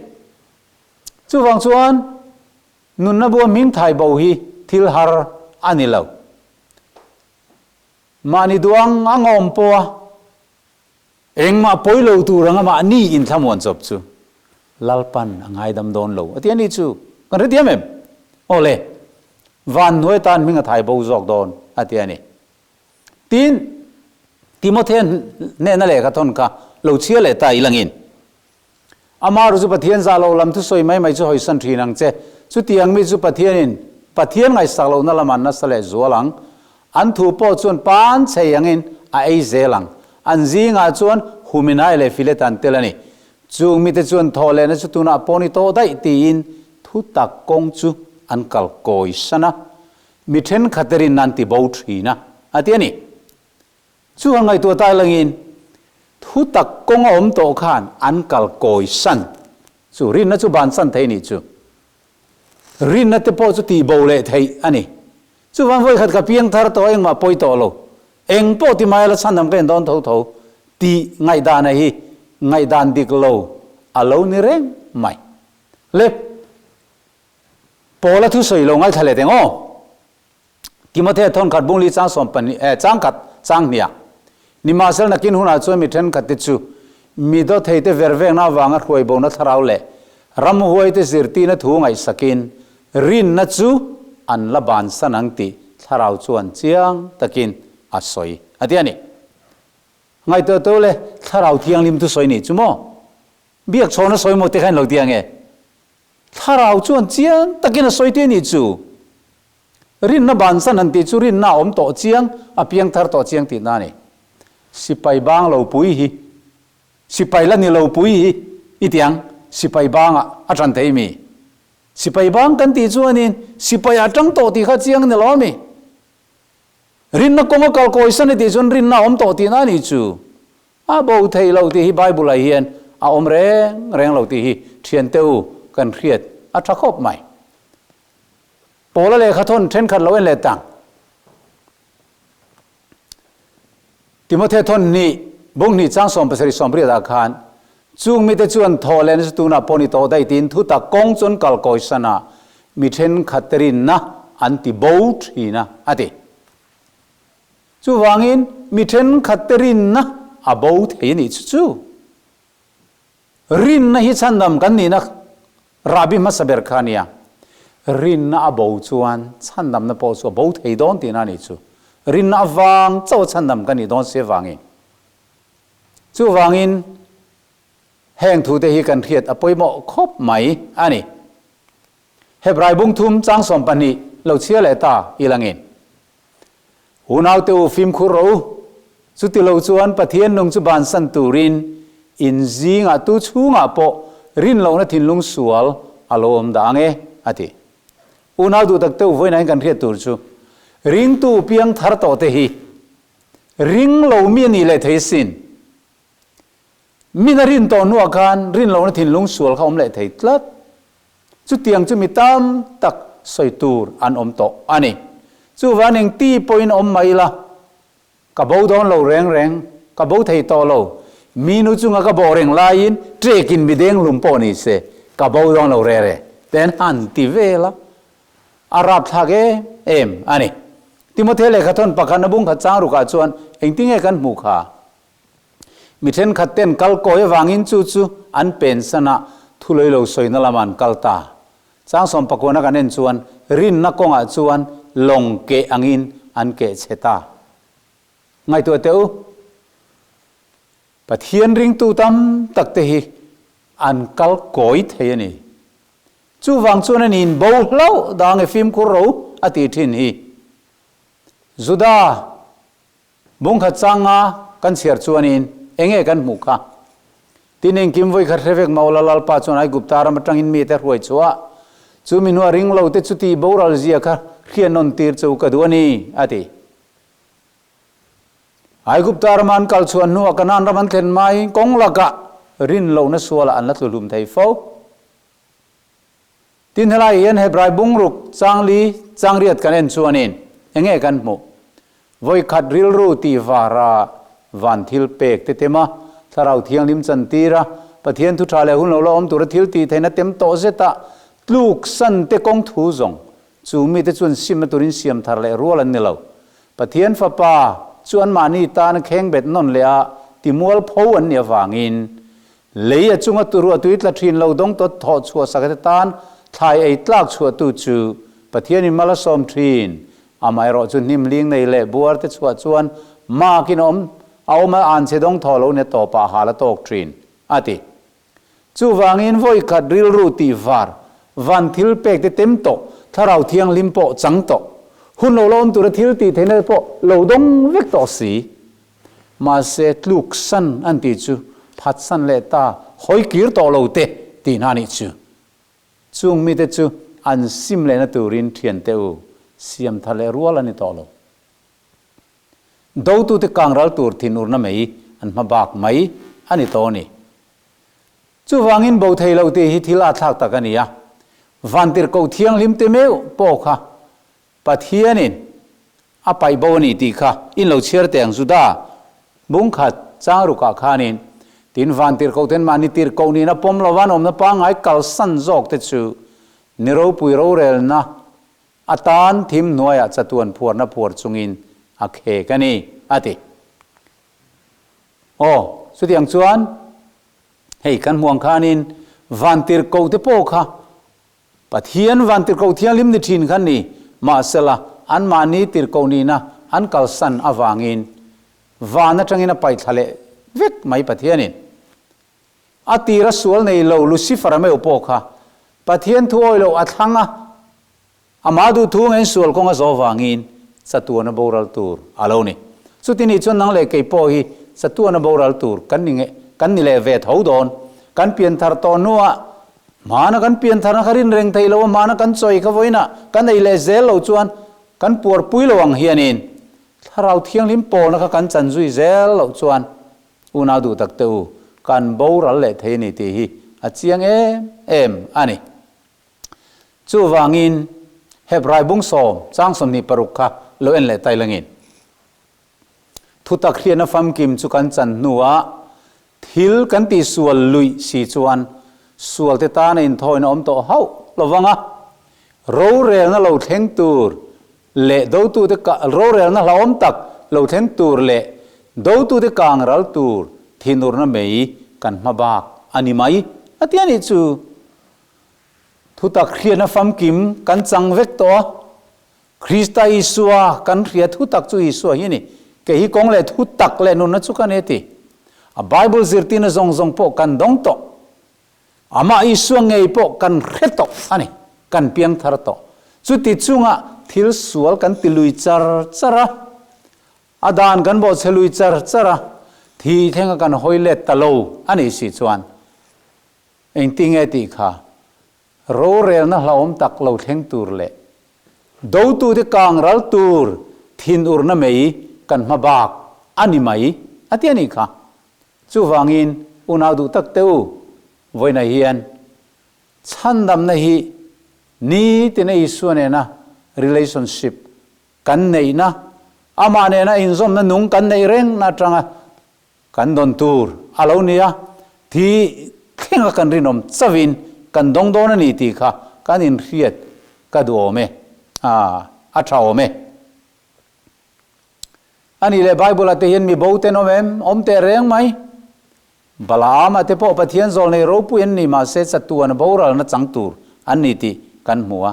Chuvang chuan Nunna bua hming thai bo hi thil har a ni lo. Mahni duang a ngawm pawha engmah pawi lo tur anga mahni inthlamuan chawp chu Lalpan a ngaidam dawn lo a ti a ni chu. Kan hrethiam em? Aw le, van hnuai tan hming a thai bo zawk dawn a ti a ni. Tin, Timothea hnehna lehkha thawn kha lo chhia leh ta ilangin. Amah ru chu Pathian zah loh lam thusawi mai mai chu hawisan thin ang che. Chutiang mi chu Pathianin Pathian ngaihsak lohna lamah nasa leh zual ang. An thu pawh chuan pan chei angin a ei zel ang. An zingah chuan Huminai leh Fileta an tel a ni. Chung mite chuan thawh lehna chu tunah pawh ni tawh daih tiin thu tak kawng chu an kal kawi san a. Mi thenkhat rin an ti bo thin a, a ti a ni. Chu han ngaihtuah tai langin thu tak kawng a awm tawh khan an kal kawi san chu rinna chu ban san thei nih chu. Rinna te pawh chu tih bo leh theih a ni. Chuvang vawikhat ka piang thar tawh a engmah pawi tawh lo. Eng pawh ti mai la chhandam ka en dawn tho tho tih ngaihdana hi ngaihdan dik lo a lo ni reng mai. Le Paula thusawi lo ngaithla leh teng aw. Timothea thawnkhat bungli chang sawmpahnih eh changkhat chang hniah Nimahsela nakin hunah chuan mi thenkhatte chu mi dawtheite vervekna avanga hruaibona thlarau leh ramhuaite zirtirna thu ngaihsakin rinna chu an la bansan ang tih thlarau chuan chiang takin a sawi a ti a ni. Ngaihtuah tawh le, thlarau thianghlim thu sawi nih chu maw? Biak chhawna sawi maw te kha in lo ti ang e? Thlarau chuan chiang takin a sawi tih a nih chu. Rinna bansan han tih chu rinna a awm tawh chiang, a piang thar tawh chiang tihna a ni. Sipai bang lo pui hi, sipai la ni lo pui hi i ti ang, sipai bangah a tan thei mi? Sipai bang kan tih chuanin sipai a tang tawh tih kha chiang a ni lo a mi? Rinna kawnga kal kawisan i tih chuan rinna a awm tawh tihna a nih chu. A bo thei lo tih hi Bible-ah hian a awm reng reng lo tih hi thiante u kan hriat a tha khawp mai. Paula lehkha thawn thenkhat lo en leh tang. Timothea thawn hnih, bung hnih chang 70 80 ah khan, Chung mite chuan thaw leh nasa tunah pawh ni tawh daih tiin thutak kawng chuan kal kawi san a, mi thenkhat te rinna an ti bo thin a, a ti. Chuvangin mi thenkhat te rinna a bo thei a nih chu chu. Rinna hi chhandam kan nihna rahbi hmasa ber kha a nia. Rinna a bo chuan chhandamna pawh chu a bo thei dawn tihna a nih chu. Rinna avang chauh a chhandam kan nih dawn si avangin. Chuvangin heng thute hi kan hriat a pawimawh khawp mai a ni. Hebrai bung thum chang 12 lo chhia leh ta i langin. Unaute u fimkhur rawh u, chuti lo chuan Pathian nung chu bansan turin in zingah tu chhungah pawh rinlohna thinlung sual a lo awm dah ang e, a ti. Unau duh takte u vawiin ah hian kan hriat tur chu ringtu piang thar tawh te hi ring lo mi a nih leh thei sin. Min a rin tawh hnuah khan rinlohna thinlung sual kha awm leh thei tlat. Chutiang chu mi tam tak sawi tur an awm tawh a ni. Chuvan eng ti pawhin awm mai ila, ka bo dawn lo reng reng, ka bo thei tawh lo. Mi nu chunga ka bawh reng laiin ṭekin mi deng hlum pawh ni se, ka bo dawn lo re re, ten han ti vel a. A rapthlak em em a ni. Timothea lehkhathawn pakhatna bungkhat chang rukah chuan engtinge kan hmuh kha? Mi thenkhat ten kal kawi avangin chu chu an pensan a, thulei lo sawina lamah an kal ta. Chang sawmpakuana kan en chuan rinna kawngah chuan lawng keh angin an keh chhe ta. Ngaihtuah teh u, Pathian ringtu tam tak te hi an kal kawi thei a ni. Chuvang chuan a niin bo hlauh dang e fimkhur ro a tih thin hi. Juda Bungkhat changa kan chhiar chuanin enge kan hmuh kha? Tin engkim vawi khat hre vek Maula Lalpa chuan Aigupta ram atangin mite hruai chhuah chu mi hnua ring lo te chuti boral zia kha hriatnawn tir chu ka duh a ni, a ti. Aigupta rama an kal chhuah hnuah Kanaan ram an thlen hmain kawng lakah rin lohna sualah an la tluhlum thei fo. Tin helai hian Hebrai bungruk changli changriat kan en chuanin enge kan hmuh? Vawikhat rilru tih vara van thil pek te tem a, Thlarau Thianghlim chantir a, Pathian thu tha leh hun lo la awm tura thil tih theihna tem tawh zeta tluk san te kawng thu zawng chu mite chuan simna turin siam thar leh rual an ni lo. Pathian Fapa chu anmahni tan khengbet nawn leh a timual pho an nih avangin Lei a chunga turu a tui tla thin lo dawng tawt thawh chhuah sak te tan thlai ei tlak chhuahtu chu Pathianin mal a sawm thin. Amaherawh chu hnim ling nei leh buar te chhuah chuan makin a awm a awm a anchhe dawng thaw lo nia tawpah hal a tawk thin, a ti. Chuvangin vawi khat rilru tih var van thil pek te tem tawh, thlarau thianghlim pawh chang tawh, hun lo la awm tura thil tih theihna te pawh lo dawng vek tawh si. Mahse, tluk san an tih chu phatsan leh ta hawi kir tawh lo te tih hna nih chu. Chung mite chu an sim lehna turin thiante u siam tha leh rual a ni tawh lo. Dotute kangral tur thinurna mai an hma bak mai a ni tawh a ni. Chuvangin bo thei lo tih hi thil a thlak tak a ni a, Vantirhkoh thianghlim te meuh pawh kha. Pathianin a paih bo a ni tih kha in lo chhiar teh ang Juda bung khat chang rukah khanin tin vantirhkohten mahni tirhkoh nihna pawm lova an awmna pangngai kalsan zawk te chu ni ropui rorelna atan thim hnuaiah chatuan phuarna phuar chungin a khek a ni, a ti. Aw, chutiang chuan hei kan hmuh ang khanin vantirhkohte pawh kha Pathian vantirhkoh thianghlim ni thin kha ni, mahsela anmahni tirhkoh nihna an kalsan avangin van atangin a paihthla leh vek mai Pathianin. A tira sual nei lo Lucifer-a meuh pawh kha Pathian thu awih loh a thlang a, amah duhthu ngeiin sual kawng a zawh vangin chatuana boral tur a lo ni. Chuti nih chuan nang leh kei pawh hi chatuana boral tur kan ni kan ni leh ve tho dawn. Kan pianthar tawh hnuah hmana kan piantharna kha rin reng theih lo a, hmana kan chawi kha vawiinah kan ei leh zel lo chuan kan puarpui lo ang hianin Thlarau Thianghlim pawlna kha kan chan zui zel loh chuan Unau duh tak te u, kan boral leh thei a ni tih hi a chiang em em a ni. Chuvangin Hebrai bung sawm chang 26 kha lo en leh tai langin, Thutak hriatna famkim chu kan chan hnuah thil kan tihsual luih si chuan sualte tana inthawina awm tawh hauh lo vang a, rorelna lo thleng tur leh dotute rorelna hlauhawm tak lo thleng tur leh dotute kang ral tur thinurna mei kan hma bak a ni mai a ti a nih chu. Thutak hriatna famkim kan chang vek tawh a, Krista Isua kan hria thutak chu Isua hi a ni. Kei hi kawng leh thutak leh nunna chu ka ni a ti. A Bible zirtirna zawng zawng pawh kan dawng tawh. Amah Isua ngei pawh kan hre tawh a ni, kan piang thar tawh. Chuti chunga thil sual kan ti lui char char a, a dan kan bawhchhe lui char char a, thi thlenga kan hawi let ta lo a nih si chuan engtinge tih kha rorelna hlauhawm tak lo thleng tur leh dotute kang ral tur thinurna mei kan hma bak a ni mai a ti a nih kha. Chuvangin unau duh tak te u, vawiinah hian chhandamna hi nitina Isua nena relationship kan neihna, amah nena inzawmna nung kan neih rengna atanga kan dawn tur a lo ni a, thi thlenga kan rinawm chauhin kan dawng dawn a ni tih kha kan inhriat ka duh awm e, a tha awm e. A nih leh Bible-ah te hian mi bo ten awm em? Awm teh reng mai. Balaam-a te pawh Pathian zawl nei ropui an ni mahse chatuan boralna chang tur an ni tih kan hmu a.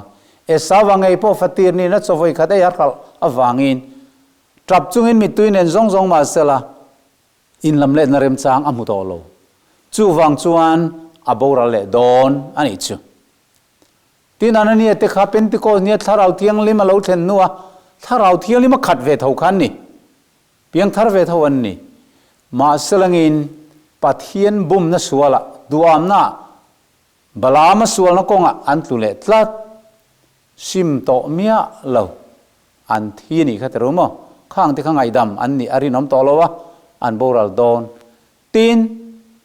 Esau-a ngei pawh fatir nihna chawvawi khat ei a hralh avangin tap chungin mittui nen zawng zawng mahsela inlamletna remchang a hmu tawh lo. Chuvang chuan a boral leh dawn a nih chu. Tin, Anania te kha Pentecost nia Thlarau Thianghlim a lo thlen hnua Thlarau Thianghlim a khat ve tho kha an ni. Piangthar ve tho an ni. Mahselangin Pathian bumna sualah, duamnaah, Balaama sualna kawngah an tlu leh tlat. Sim tawh miah lo. An thi a nih kha ti ru maw? Khang te kha ngaihdam an nih a rinawm tawh lo a, an boral dawn. Tin,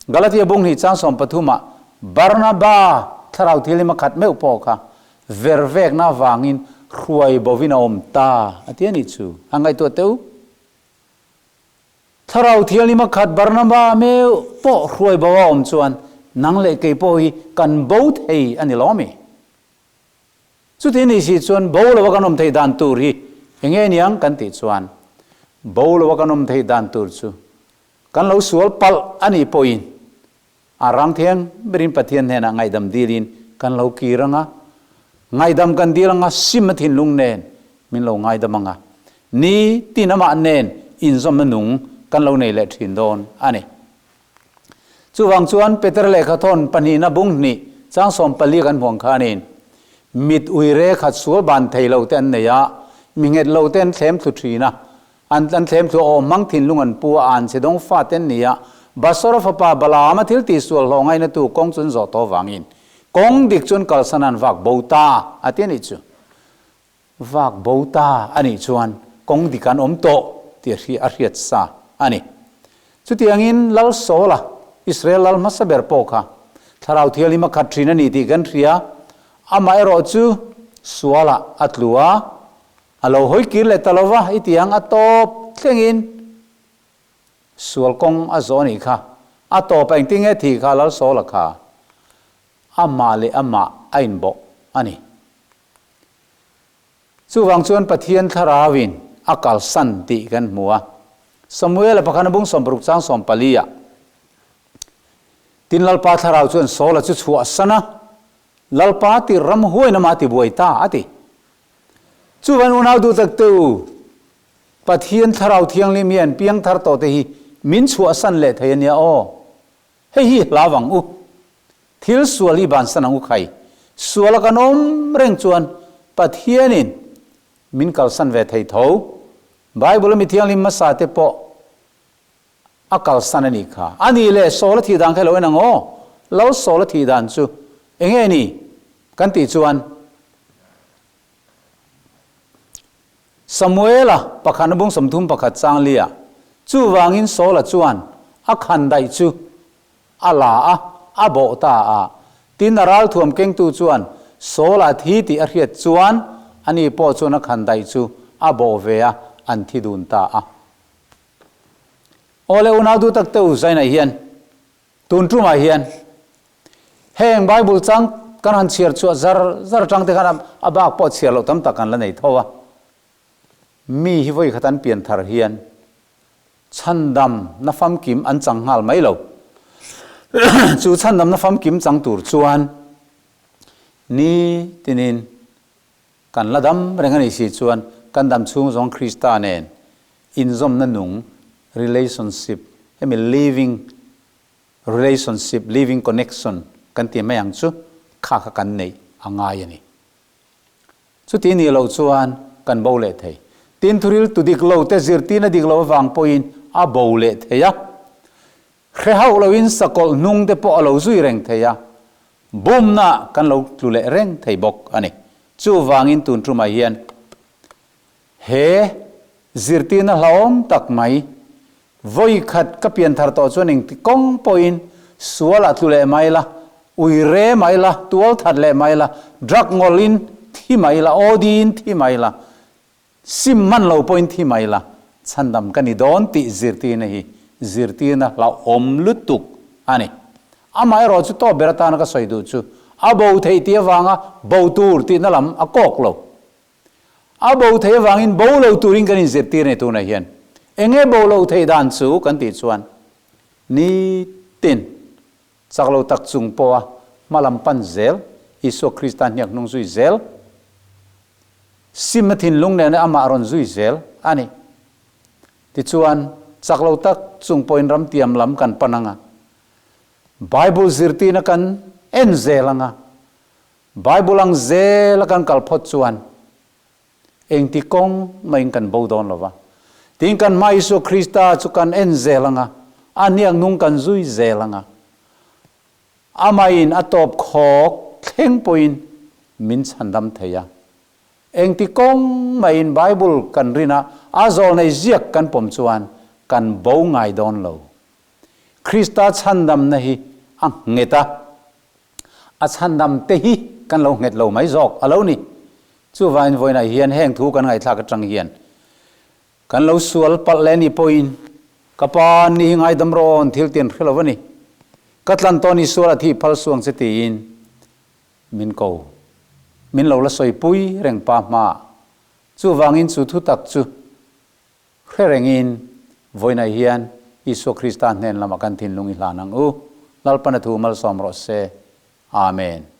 Galatia bung hnih chang 13 ah Barnaba thlarau thianghlim a khat meuh pawh kha vervekna avangin hruai bovin a awm ta a ti a nih chu. A ngaihtuah teh u. Thlarau thianghlim a khat Barnaba meuh pawh hruai bo a awm chuan nang leh kei pawh hi kan bo thei a ni lawm i? Chuti ni si chuan bo lova kan awm theih dan tur hi eng nge niang kan tih chuan bo lova kan awm theih dan tur chu Kan lo sual palh a nih pawhin a rang thiang berin Pathian hnenah ngaihdam dilin kan lo kir ang a, ngaihdam kan dil ang a, sim a thinlung nen min lo ngaidam ang a, ni tin amah nen inzawmna nung kan lo nei leh thin dawn a ni. Chuvang chuan Peter lehkhathawn pahnihna bung hnih chang 14 kan hmuang khanin mit uire khat sual ban thei lo te an nei a, mi nghet lo te an thlem thlu thin a, An an thlem thu a awm hmang thinlung an pu a, an chhe dawng fate an ni a, Basora fapa Balaam a thil tihsual hlawh ngainatu kawng chu an zawh tawh vangin kawng dik chu an kalsan an vak bo ta a ti a nih chu. Vak bo ta a nih chuan kawng dik an awm tawh tih a hria a hriat sa a ni. Chutiangin Lal Saula, Israel lal hmasa ber pawh kha Thlarau Thianghlim a khat thin a ni tih kan hria, amaherawhchu sualah a tlu a. A lo hawi kir leh ta lo va, i ti ang, a tawp thlengin sual kawng a zawh a nih kha. A tawpah engtin nge thih kha Lalsawla kha amah leh amah a inbawh a ni. Chuvang chuan Pathian Thlarauin a kalsan tih kan hmu a. Samuela pakhat a bung 60 chang 14 ah, Tin Lalpa Thlarau chuan Saula chu chhuahsan a, Lalpa tir ram huain amah ti buai ta, a ti. Chuvan unau duh tak te u, Pathian Thlarau Thianghlim hian piangthar tawh te hi min chhuahsan leh thei a nia aw. Hei hi hlau ang u. Thil sual hi bansan ang u khai. Sual a kan awm reng chuan Pathianin min kalsan ve thei tho. Bible a mi thianghlim hmasa te pawh a kalsan a nih kha. A nih leh Saul a thih dan kha i lo en ang aw. Lal Saul a thih dan chu enge ni kan tih chuan Samuela pakhatna bung 31 chang lia, Chuvangin Saula chuan a khandaih chu a la a, a bawh ta a. Tin, a ralthuam kengtu chuan Saula a thi tih a hriat chuan ani pawh chuan a khandaih chu a bawh ve a, an thi dun ta a. Awle unau duh tak te u Zainah hian Tun tumah hian heng Bible chang kan han chhiar chhuah zar zar atang te khan a bak pawh chhiar loh tam tak kan la nei tho a. Mi hi vawi khat an pian thar hian chhandam na famkim an chang nghal mai lo. Chu chhandam na famkim chang tur chuan ni tinin kan la dam reng a nih si chuan kan dam chhung zawng Krista nen Inzawmna nung, relationship, hemi living relationship, living connection kan tih mai ang chu kha kha kan neih a ngai a ni. Chuti nih loh chuan kan bo leh thei. Tin, thuril tu dik lo te zirtirna dik lo avang pawhin a bo leh thei a. Hre hauh loin sakawlh hnung te pawh a lo zui reng thei a, bumna kan lo tlu leh reng thei bawk a ni. Chuvangin tun tumah hian He zirtirna hlauhawm tak mai, vawi khat ka pian thar tawh chuan engti kawng pawhin sual ah tlu leh mai la, ui re mai la, tual that leh mai la, drug ngawlhin thi mai la, OD in thi mai la, sim hman lo pawhin thi mai la, chhandam ka ni dawn tih zirtirna hi zirtirna hlauhawm lutuk a ni. Amaherawh chu tawp ber atana ka sawi duh chu a bo theih tih avanga bo tur tihna lam a kawk lo. A bo theih avangin bo lo turin kan inzirtir nei tunah hian enge bo lo theih dan chu kan tih chuan nitin chak lo tak chung pawha hma lam pan zel, Isua Krista hniak hnung zui zel, simna thinlung nena amah rawn zui zel a ni. Tichuan, chak lo tak chung pawhin ramtiam lam kan pan anga, Bible zirtirna kan en zel anga, Bible ang zela kan kal phawt chuan engti kawng mahin kan bo dawn lo va. Tin, kan hma Isua Krista chu kan en zel ang a, a hniak nung kan zui zel ang a. Amahin a tawp khawk thleng pawhin min chhandam thei a. Engti kawng mahin Bible kan rin a, a zawlnei ziak kan pawm chuan kan bo ngai dawn lo. Krista chhandamna hi a nghet a. A chhandam te hi kan lo nghet lo mai zawk a lo ni. Chuvain vawiinah hian heng thu kan ngaihthlak atang hian kan lo sual palh leh ni pawhin ka pa ni hi ngaidam rawn thil tin hre lo a ni. Ka tlan tawn i sual a thih phal suang che tiin min ko. Min lo la sawipui reng pa hmaah. Chuvangin chu thu tak chu Hre rengin, vawiinah hian Isua Krista hnen lamah kan thinlung i hlan ang u. Lalpan a thu malsawm rawh se. Amen.